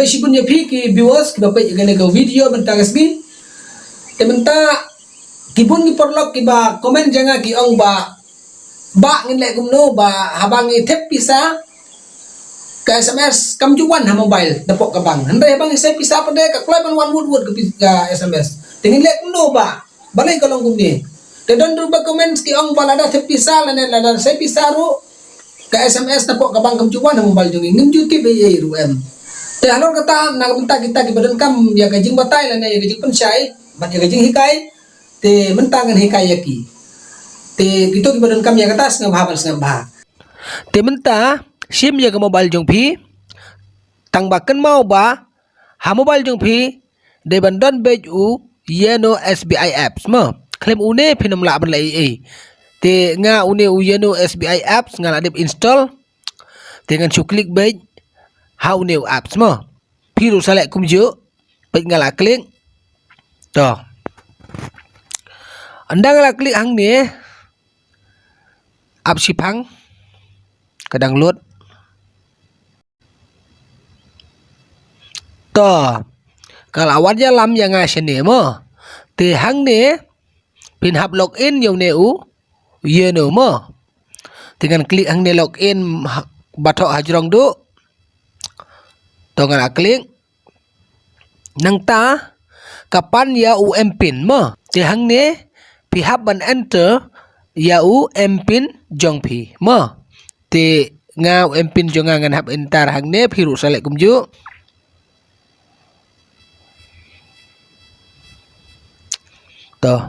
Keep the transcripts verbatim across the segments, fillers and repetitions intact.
Shibun ïa phi ki viewers kiba peit ïa kane ka video mynta ka sngi. Te mynta ki bun ki paralok kiba comment jong nga ki ong ba, ba ngin leh kumno ba haba ngi thep pisa ka S M S kam ju wan ha mobile napoh ka bank. Hynrei haba ngi sei pisa pat de ka kloi ban wan wut wut ka pi-, ka S M S. Te ngin leh kumno ba Balei ka long kumne? Te don ruh ba comment ki ong ba lada thep pisa lane lada sei pisa ruh ka S M S napoh ka bank kam ju wan ha mobile jong ngi, ngim ju tip ei ei ruh em. Te halor kata na ka bynta kita kiba donkam ïa ka jingbatai lane ïa ka jingpynshai bad ïa ka jinghikai, te mynta ngan hikai ïa ki. Te kito kiba donkam ïa kata sngewbha ban sngewbha. Te mynta shim ïa ka mobile jong phi, tang ba kynmaw ba ha mobile jong phi dei ban don beit u Yono S B I apps mo. Khlem une phin ym lah ban leh ei ei. Te nga une u Yono S B I apps nga la dep install. Te ngan shu klik beit ha une u apps mo. Phi ruh sa leh kumjuh. Peit nga la klik. To. Ynda nga la klik hangne, ap shiphang ka download. To, ka la wan ïalam ïa nga shane mo. Te hangne phin hap login ïa une u Yono mo. Te ngan klik hangne login ha-, ba thoh hajrong duh. To ngan la klik. Nangta ka pan ïa u M pin mo. Te hangne phi hap ban enter ïa u M pin jong phi mo. Te nga u M pin jong nga ngan hap enter hangne, phi ruh sa leh kumjuh. To.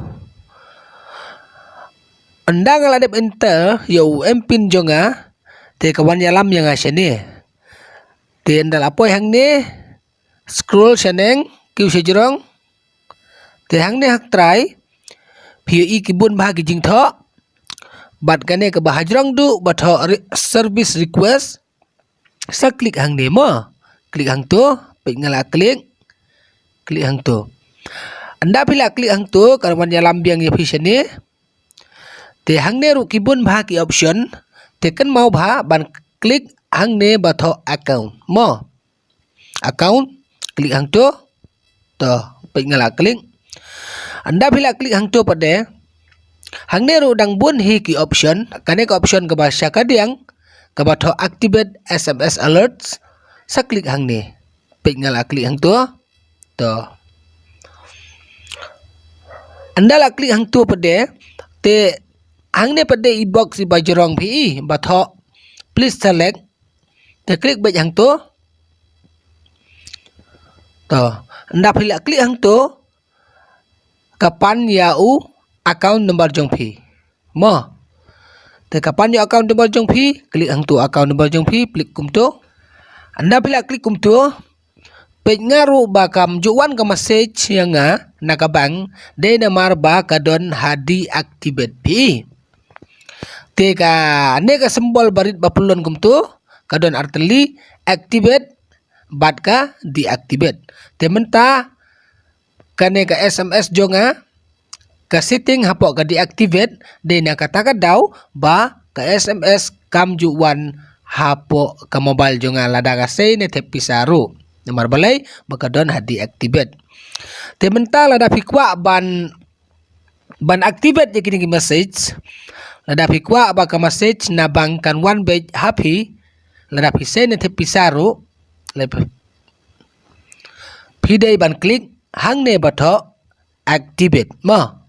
Ynda nga la dep enter ïa u M pin jong nga, te ka wan ïalam ïa nga shane. Te ynda la poi hangne, scroll shaneng kiew shajrong. Te hangne ha ka trai phi ïohi ki bun bha ki jingthoh. Bad kane kaba hajrong duh ba thoh re-, service request. Sa klik hangne mo. Klik hangto, peit nga la klik. Klik hangto. Ynda phi la klik hangto, ka wan ïalam biang ïa phi shane. Te hangne ruh ki bun bha ki option. Te kynmaw bha ban klik hangne ba thoh account mo. Account, klik hangto. To, peit nga la klik. Ynda phi la klik hangto pat de, hangne ruh dang bun hi ki option. Kane ka option kaba sha kadiang kaba thoh activate S M S alerts. Sa klik hangne. Peit nga la klik hangto. To. Ynda la klik hangto pat de, te hangne pat de i box iba jrong phi i ba thoh please select. Te klik beit hangto. To, ynda phi la klik hangto, ka pan ïa u account number jong phi. Mo. Te ka pan ïa u account number jong phi, klik hangto account number jong phi, klik kumto. Ynda phi la klik kumto, peit nga ruh ba kam ju wan ka message ïa nga na ka bank, dei namar ba ka don ha deactivate phi. Te kane ka symbol barit ba pyllun kumto, ka don artylli, activate bad ka deactivate. Te mynta kane ka S M S jong nga, ka setting hapoh ka deactivate, dei na kata ka daw ba ka S M S kam ju wan hapoh ka mobile jong nga lada nga sei ne thep pisa ruh. Namar balei, ba ka don ha deactivate. Te mynta lada phi kwah ban ban activate ïa kine ki message. Lada phi kwah ba ka message na bank kan wan beit ha phi, lada phi sei ne thep pisa ruh, lada phi, phi dei ban klik hangne ba thoh activate mo.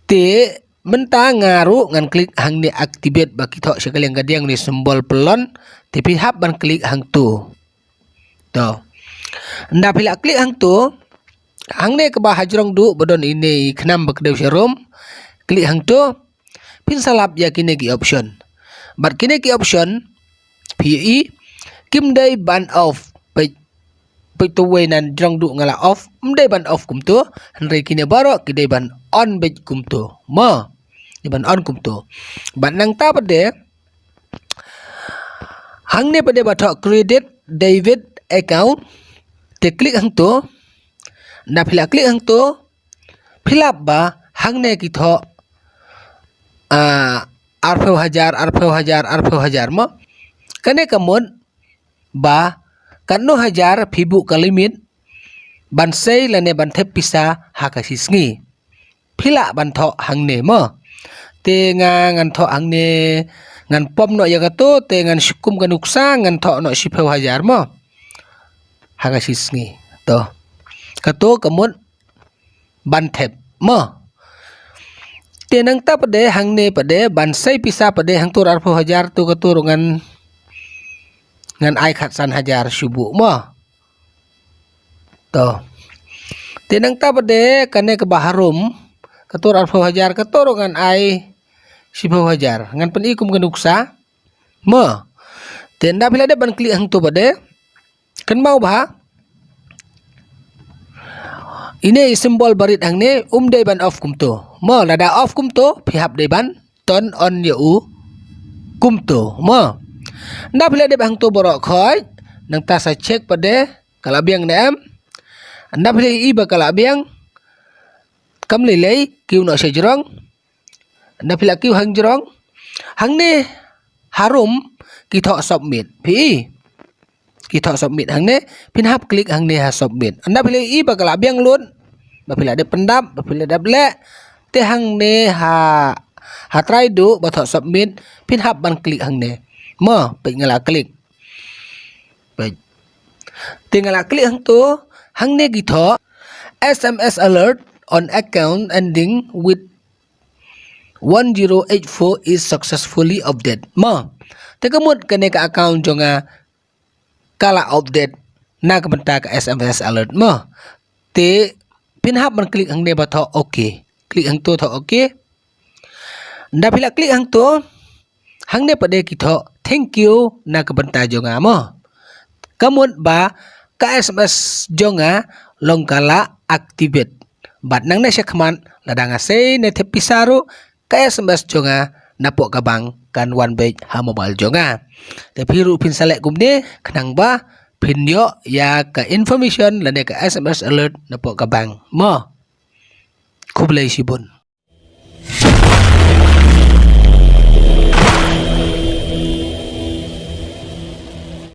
Te mynta nga ruh ngan klik hangne activate ba ki thoh sha ka liang kadiang ne symbol pyllun, te phi hap ban klik hangto. To. Ynda phi la klik hangto, hangne kaba hajrong duh ba don ine i khnam ba kdew sharum. Klik hangto, phin sa lap ïa kine ki option. Bad kine ki option, phi ïohi, kim dei ban off. Peit, peit to wei na jrong duh nga la off. Ym dei ban off kumto, hynrei kine baroh ki dei ban on beit kumto. Mo, dei ban on kumto. Bad nangta pat de, hangne pat de ba thoh create debit account. Te klik hangto. Ynda phi la klik hangto, phi lap ba hangne ki thoh, ah, arphew hajar, arphew hajar, arphew hajar mo. Kane ka mut ba Katno hajar phi buh ka limit ban sei lane ban thep pisa ha ka shi sngi. Phi lah ban thoh hangne mo. Te nga ngan thoh hangne, ngan pom noh ïa kato, te ngan shu kum ka nuksa, ngan thoh noh shiphew hajar mo. Ha ka shi sngi. To. Kato ka mut ban thep mo. Te nangta pat de hangne pat de ban sei pisa pat de hangto arphew hajar to kato ruh ngan, ngan ai khatsan hajar shu buh mo. To. Te nangta pat de kane kaba harum, kato arphew hajar kato ruh ngan ai shiphew hajar. Ngan pyni kum ka nuksa. Mo. Te ynda phi la dep ban klik hangto pat de. Kynmaw bha. Ine i symbol barit hangne um dei ban off kumto. Mo, lada off kumto, phi hap dei ban turn on ïa u kumto. Mo. Ynda phi la dep hangto baroh khoit, nangta sa check pat de, ka la biang ne em. Ynda phi la i ba ka la biang, kam lei lei, kiew noh sha jrong. Ynda phi la kiew hang jrong. Hangne harum ki thoh submit. Phi i. Ki thoh submit hangne, phin hap klik hangne ha submit. Ynda phi la i ba ka la biang lut. Ba phi la dep pyndap, ba phi la dep leh. Te hangne ha, ha trai duh ba thoh submit, phin hap ban klik hangne. Mo, peit nga la klik. Peit. Te nga la klik hangto, hangne ki thoh, S M S alert on account ending with one zero eight four is successfully updated. Mo. Te ka mut kane ka account jong nga ka la update na ka bynta ka S M S alert mo. Te phin hap ban klik hangne ba thoh okay. Klik hangto thoh okay. Ynda phi la klik hangto, hangne pat de ki thoh thank you na ka bynta jong nga mo. Ka mut ba ka S M S jong nga long ka la activate. Bad nangne shakhmat lada nga sei ne thep pisa ruh ka S M S jong nga napoh ka bank kan wan beit ha mobile jong nga. Te phi ruh phin sa leh kumne khnang ba phin ïoh ïa ka information lane ka S M S alert napoh ka bank mo. Khublei shibun.